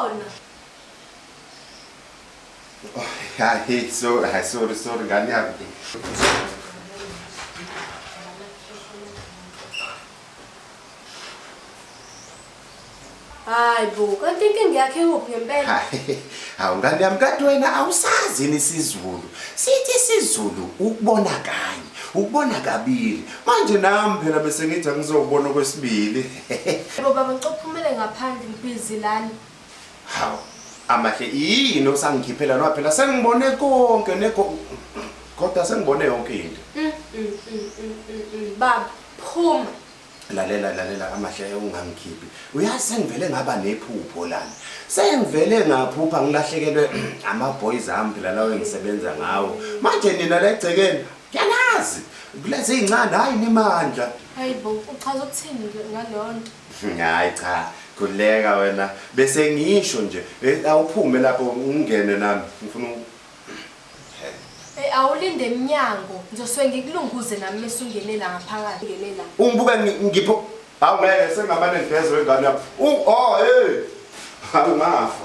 Ukhona. Hayi, sorry, hayi sorry, sorry ngane yami. Hayi bo, kanti inkinga yakhe ikuphi ngempela? Hayi, hawu ngane yami kanti wena awusazi yini isiZulu? Sithi isiZulu ukubona kanye, ukubona kabili. Manje nami phela bese ngithi angizobona okwesibili. Yebo baba, ngicela uphumele ngaphandle ngibhizi lana. Hawu, amahle yini osangikhiphela noma phela sengibone konke neko kodwa sengibone yonke into. Baba, phuma. Lalela lalela amahle ungangikhiphi. Uyazi sengivele ngaba nephupho lana. Sengivele ngaphupha ngilahlekelwe ama boys ami phela lawo engisebenza ngawo. Manje nina la egcekeni ngiyanazi. Kulezi zincane hayi nimandla. Hayibo, uchaza ukuthini ngaleyo nto? Hayi cha, khululeka wena. Bese ngisho nje, awuphume lapho ungene nami. Ngifuna Hey, awulinde emnyango. Ngizosuke ngikulunguze nami mese ungene la ngaphakathi. Ungene la. Ungibuka ngipho. Hawu ngeke sengamane ngigeze wengane yami. Oh hey. Hawu ngafa.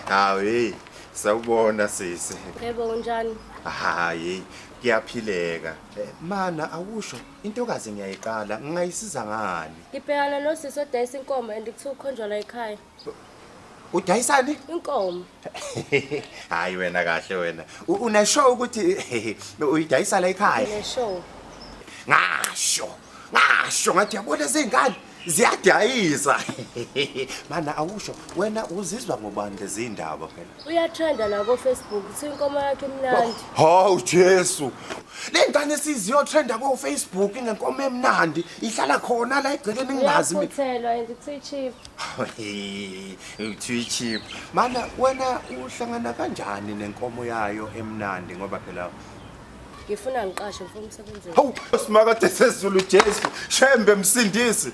Hawu hey, sawubona sisi. Yebo unjani? Hayi, kuyaphileka. Mana awusho intokazi ngiyayiqala, ngingayisiza ngani? Ngibhekana nosisi odayisa inkomo and kuthiwa ukhonjwa la ekhaya. Udayisani? Inkomo. Hayi wena kahle wena. Uneshow ukuthi uyidayisa la ekhaya? Uneshow. Ngasho. Ngasho ngathi yabona izingane ziyadayisa. Mana awusho wena uzizwa ngobani lezi ndaba phela? Uyatrenda la ko Facebook kuthiwa inkomo yakhe imnandi. Hawu Jesu. Le ngane siziyotrenda ko Facebook ngenkomo emnandi ihlala khona la egcekeni ngingazi mina. Uyaphuthelwa and kuthiwa i-cheap. Kuthiwa i-cheap. Mana wena uhlangana kanjani nenkomo yayo emnandi ngoba phela Ngifuna ngiqashe ngifuna umsebenzi. Hawu simakade sezulu Jesu shembe msindisi.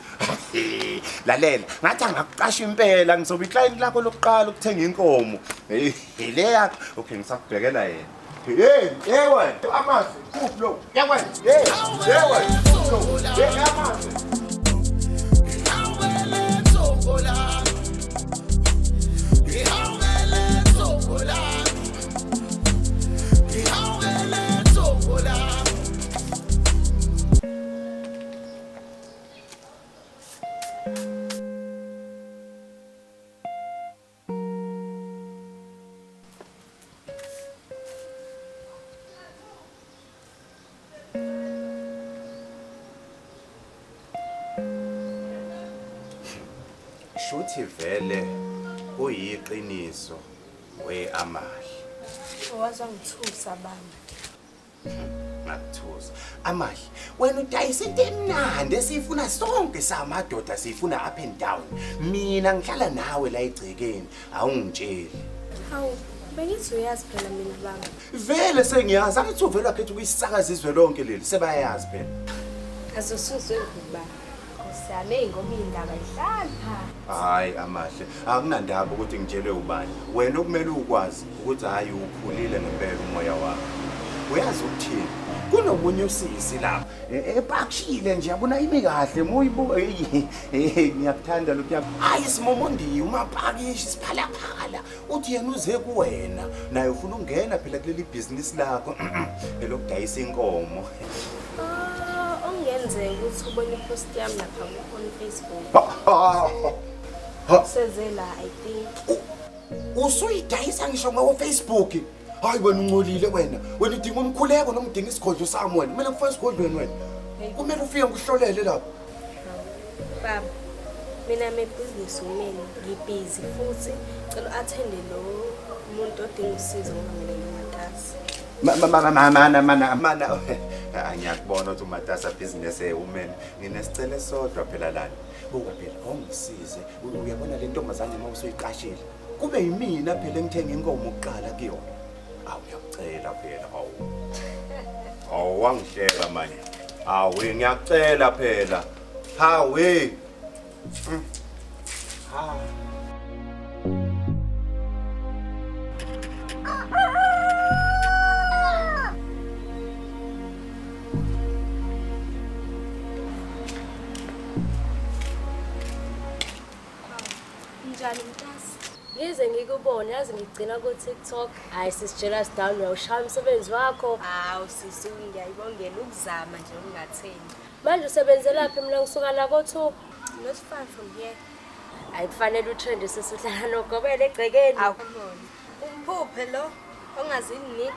Lalela ngathi angakuqasha impela ngizobe iclient lakho lokuqala ukuthenga inkomo. Hey le yakho okay ngisakubhekela yena. Hey hey wena amazi kuphi lo? Hey wena hey hey wena kuphi lo? Hey amazi. Shuthi vele kuyiqiniso we amahle. Waze wangithusa baba. Ngakuthusa. Amahle, wena udayisa into emnandi esiyifuna sonke samadoda siyifuna up and down. Mina ngihlala nawe la egcekeni, awungitsheli. Hawu, bengithi uyazi phela mina baba. Vele sengiyazi, angithi uvele wakhetha ukuyisakaza izwe lonke leli, sebayazi phela. Azosuzwe ngubani? Nkosi yami, eyi ngoba iy'ndaba yihlali phansi. Hayi amahle, akunandaba ukuthi ngitshelwe ubani. Wena okumele ukwazi ukuthi hayi ukhulile ngempela umoya wakho. Uyazi ukuthini? Kunomunye usisi lapha epakishile nje yabona imi kahle muyibuka hey ngiyakuthanda lokhu yami. Hayi simomondiya umapakishi siphalaphala. Uthi yena uze kuwena naye ufuna ukungena phela kuleli bhizinisi lakho elokudayisa inkomo. Ah, okungenzeka ukuthi ubone ipost yami lapha on Facebook. Useze la I think. Usuyidayisa ngisho ngawo Facebook. Hayi wena uncolile wena. Wena udinga umkhuleko noma udinga isigodlo sami wena. Kumele kufike esigodlweni wena. Kumele ufike ngikuhlolele lapho. Baba, mina I'm a business woman, ngibhizi futhi cela u-athende lo muntu odinga usizo ngoba mina ngimatasa. Mana mana mana ngiyakubona ukuthi umatasa business woman. Nginesicelo esodwa phela lana. Buka phela awungisize. Uyabona le ntombazane uma usuyiqashile. Kube yimina phela engithenga inkomo kuqala kuyona. Awu ngiyakucela phela awu. Awu wangihleka manje. Awu ngiyakucela phela. Hawe. Ha. Njani mntasi? Ngize ngikubone yazi ngigcina ku-TikTok. Hayi sis jealous down uyawushaya umsebenzi wakho. Hawu sisi ngiyayibongela ukuzama nje ukungatheni. Manje usebenzelaphi mina ngisuka la ko-2? Not far from here. Hayi kufanele utrende sisi uhlala nogobela egcekeni. Awubona. Umphuphe lo ongazi nix.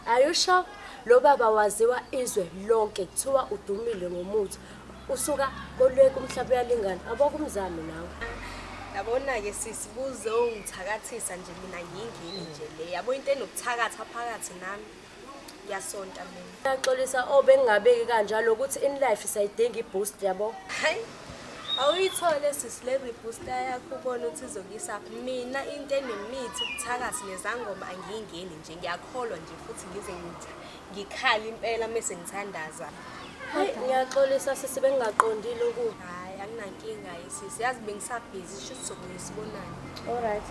Are you sure? Lo baba waziwa izwe lonke kuthiwa udumile ngomuthi. Usuka kolweka umhlaba uyalingana. Abokumzame nawe. Yabona-ke sisi buzongithakathisa nje mina ngiyingini nje le. Yabo into enokuthakatha phakathi nami. Ngiyasonta mina. Ngiyaxolisa oh bengingabeki kanjalo ukuthi in life sayidinga i-boost yabo. Hayi. Awuyithole sisi le rebooster yakho ubone ukuthi izokuyisaphi. Mina into enemithi ukuthakathi nezangoma angiyingeni nje ngiyakholwa nje futhi ngize ngikhale impela mese ngithandaza. Hayi ngiyaxolisa sisi bengingaqondile ukuba. Hayi anginankinga sisi yazi bengisabhizi sho ukuthi sobuye sibonane. Alright.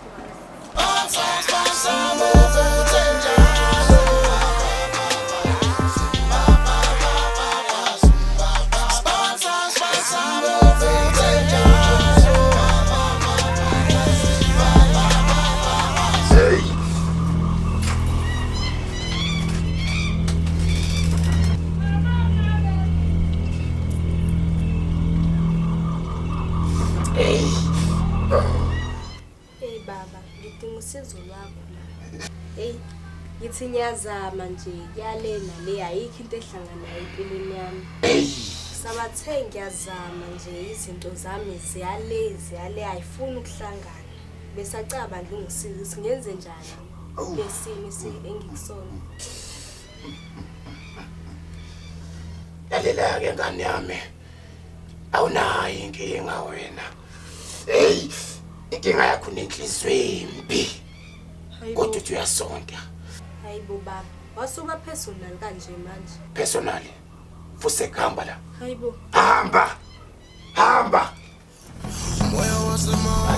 Hey baba, ngidinga usizo lwakho la. Hey, ngithi ngiyazama nje kuyale nale ayikho into ehlanganayo empilweni yami. Sabathe ngiyazama nje izinto zami ziyale ziyale ayifuni ukuhlangana. Besacaba nje ungisiza ukuthi ngenze njani lesimo engikusona. Lalela-ke ngane yami, awunayo inkinga wena. Hey, inkinga yakho unenhliziyo embi. Kodwa uthi uyasonta. Hayibo baba, wasuka personal kanje manje. Personal. Fuse hamba la. Hayibo. Hamba. Hamba. Moya wasema